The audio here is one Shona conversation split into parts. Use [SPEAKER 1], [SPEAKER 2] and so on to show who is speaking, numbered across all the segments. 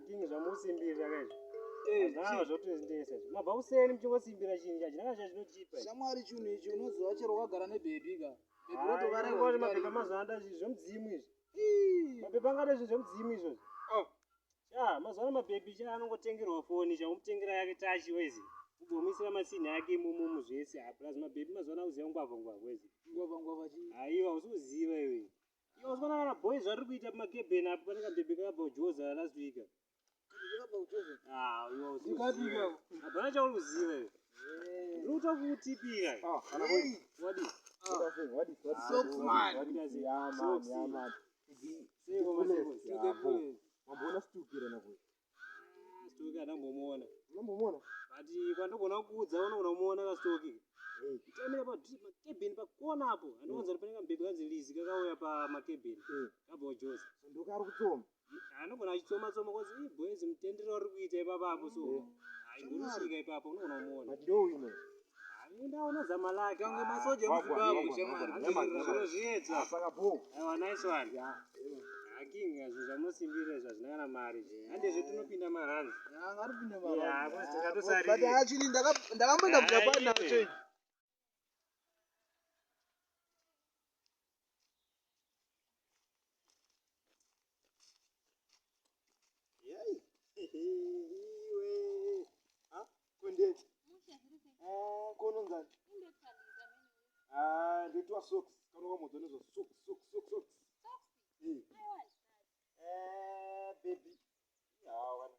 [SPEAKER 1] King zvamusimbirira kaizvo. Zvaa zvotozindesa izvo. Mabva kuseni muchingosimbira chinhu chacho ndanga chazvinochipa.
[SPEAKER 2] Shamwari chinhu ichi unoziva chero wakagara nebhebhi ka. Bhebhi
[SPEAKER 1] rotovara mapepa mazuva anoda zvinhu zvemudzimu izvi. Mapepa angada zvinhu zvemudzimu izvozvo. Oh. Cha mazuva ano mabhebhi cha anongotengerwa foni cha omutengera yake tachi wezi. Ugomuisira masinhi ake imomo muzvese. Ah plus mabhebhi mazuva ano akuziva ngwavha ngwavha wezi.
[SPEAKER 2] Ngwavha ngwavha chii?
[SPEAKER 1] Aiwa usikuziva iwe. Iwe usikuona kana boys zvariri kuita pamakebheni apo pane kabhebhi kakabva kujoza last week.
[SPEAKER 2] Kakabva kujoza?
[SPEAKER 1] Ah, iwe usikuziva. Hapana chauri kuziva iwe. Ndiri kutokutipira.
[SPEAKER 3] Ah, kana boys.
[SPEAKER 1] Wadi.
[SPEAKER 3] Wadi, wadi.
[SPEAKER 2] Socks man.
[SPEAKER 3] Yeah man, yeah man.
[SPEAKER 1] Seko maseko.
[SPEAKER 3] Mamboona stukira na boy.
[SPEAKER 1] Stoki andambomuona.
[SPEAKER 3] Unambomuona?
[SPEAKER 1] But kwandogona kuudza unogona kumuona kastoki. Tamira pakebheni pakona apo. Anowanza kuti pane kambhebhi kanzi Lizi kakauya pamakebheni. Kabva kujoza.
[SPEAKER 3] Ndoka ari kutsoma.
[SPEAKER 1] Anogona achitsoma tsoma kozi ii boys mutendero uri kuita ipapa apo so. Haingonosvika ipapo unogona kumuona.
[SPEAKER 3] But ndo wino.
[SPEAKER 1] Hayi unozama lake.
[SPEAKER 2] Kange masoja emuZimbabwe shamwari.
[SPEAKER 1] Zvinozviedza.
[SPEAKER 3] Saka bo.
[SPEAKER 1] Aiwa nice one. King zvinhu zvamunosimbirira izvo hazvina kana mari. Handezve tinopinda maranzi.
[SPEAKER 2] Ngaripinda
[SPEAKER 1] Yeah,
[SPEAKER 2] mara.
[SPEAKER 1] tingatosarira.
[SPEAKER 2] But actually ndakamboenda kuJapan nacho.
[SPEAKER 1] Aiwe.
[SPEAKER 3] Yai. Iwe. Ah, konde. Ah, kononzani. Ah, ndoitwa socks. Kana wakambodzwa nezva socks, socks, socks, socks. Eh. Eh, baby. Ah, wana.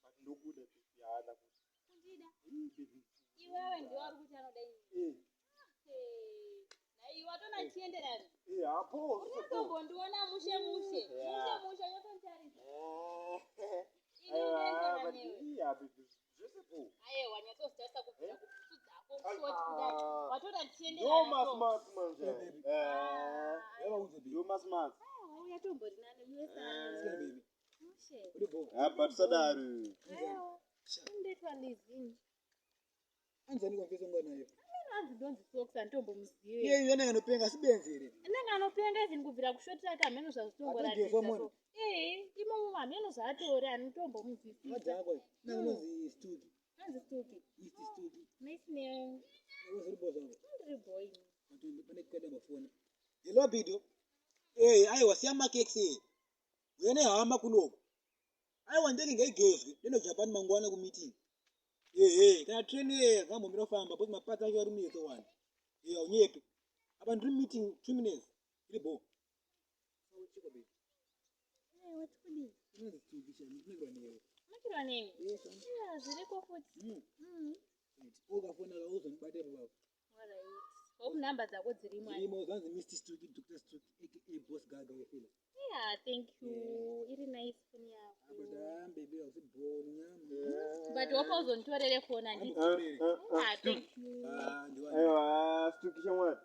[SPEAKER 3] But ndokuda baby. Ah, ndakuda. Eh, baby.
[SPEAKER 4] Iwewe ndiwe uri kuti anoda ini.
[SPEAKER 3] Eh.
[SPEAKER 4] Naiwe watona chienderana.
[SPEAKER 3] Eh, apo.
[SPEAKER 4] Unotombondiona mushe mushe. Mushe mushe unotonditarisa.
[SPEAKER 3] Eh.
[SPEAKER 4] Ini
[SPEAKER 3] Aiwa,
[SPEAKER 4] ndoenderana
[SPEAKER 3] but
[SPEAKER 4] newe.
[SPEAKER 3] yeah, baby. Zvese bo.
[SPEAKER 4] Aiwa nyatsozitarisa kubvira kubhutsu dzako
[SPEAKER 3] Ah.
[SPEAKER 4] kushoti kudai. Watona
[SPEAKER 3] Ndo
[SPEAKER 4] chienderana.
[SPEAKER 3] mas mas manje. Eh. Ndo mas mas.
[SPEAKER 4] Uyatombori nani iwe sara. Mushe.
[SPEAKER 3] Ah, but sadaro.
[SPEAKER 4] Aiwa. Ndoitwa Lizini.
[SPEAKER 2] Anzani kwamfesa ngona nayo.
[SPEAKER 4] Anzi ndonzi socks anditombomuzive.
[SPEAKER 2] Iye yona anopenga sibenzi here.
[SPEAKER 4] Anenge anopenga even kubvira kushoti rake hameno
[SPEAKER 2] Atogezwa
[SPEAKER 4] zvazvitongoratidza.
[SPEAKER 2] mona.
[SPEAKER 4] Ee, imomo hameno zvaatori anditombomuzivisisa.
[SPEAKER 2] Madhakwa. Nanonzi Stuki.
[SPEAKER 4] Anzi Stuki.
[SPEAKER 2] East Stuki.
[SPEAKER 4] Nice name.
[SPEAKER 2] Ndoziri bo zvangu.
[SPEAKER 4] Ndiri boy.
[SPEAKER 2] Pane kwenda mafoni. Hello Bido. Eh, aiwa siya makekes eh. Uye nehama kunoko. Aiwa ndege ngaigezwe. Ndendo Japan mangwana ku meeting. Eh eh, kana train eh ngambomira kufamba because mapatsi acho ari munetso wani. Eh, aunyepe. Apa ndiri meeting 2 minutes. Iri bo. Chiko baby.
[SPEAKER 4] Eh, wati kudii?
[SPEAKER 2] Inonzi Stuki shami, inonzi newe.
[SPEAKER 4] Makirwa nemi?
[SPEAKER 2] Eh, shami.
[SPEAKER 4] Yeah, zviriko futi.
[SPEAKER 2] Right. Ukafona ka uzondibate baba.
[SPEAKER 4] Alright. Hope number dzako dzirimo.
[SPEAKER 2] Dzirimo zvanzi Mr Stuki, Dr Stuki aka Boss Gaga wefila.
[SPEAKER 4] Yeah, thank you. Iri nice phone yako.
[SPEAKER 2] Apa baby ausibhoni nyama.
[SPEAKER 4] But hope uzonditorere phone handiti. Ah, thank you.
[SPEAKER 2] Ah, ndiwa.
[SPEAKER 3] Aiwa, stuki shamwari.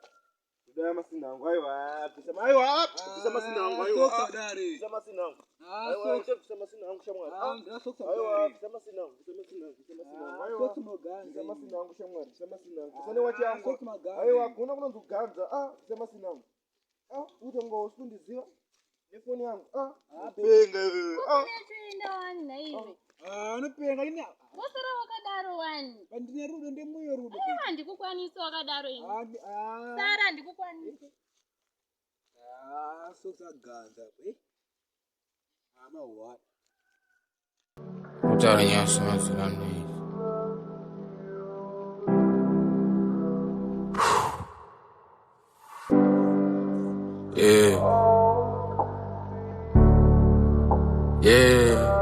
[SPEAKER 3] Kudaya masina angu, aiwa, bvisa aiwa, bvisa masina angu, aiwa.
[SPEAKER 2] Socks adare.
[SPEAKER 3] Bvisa masina angu.
[SPEAKER 2] Ah,
[SPEAKER 3] Aiwa,
[SPEAKER 2] socks.
[SPEAKER 3] bvisa masina angu shamwari.
[SPEAKER 2] Ah, ndira socks
[SPEAKER 3] Aiwa,
[SPEAKER 2] adare.
[SPEAKER 3] bvisa masina angu, bvisa masina angu, bvisa masina angu.
[SPEAKER 2] Ah,
[SPEAKER 3] Aiwa.
[SPEAKER 2] socks maganza.
[SPEAKER 3] Bvisa masina angu shamwari, bvisa masina angu. Bvisa newachi yangu.
[SPEAKER 2] Socks maganza.
[SPEAKER 3] Aiwa, kuna kunonzi kuganza. Ah, bvisa masina angu. Ah, utonga usikundiziva nefoni yangu. Ah,
[SPEAKER 2] Ah,
[SPEAKER 3] penga iwewe. Ah.
[SPEAKER 4] Unotoenda wani naiwe.
[SPEAKER 2] Ah, unopenga ini.
[SPEAKER 4] Wosara wakadaro wani.
[SPEAKER 2] Pandine rudo ndemuyo rudo.
[SPEAKER 4] Aiwa handikukwanisi wakadaro ini.
[SPEAKER 2] Ah, ah.
[SPEAKER 4] Sara handikukwanisi.
[SPEAKER 2] Ah, socks aganza. Eh. Ah, mahwara.
[SPEAKER 5] Kutaura nyaya semazino. Yeah. Yeah.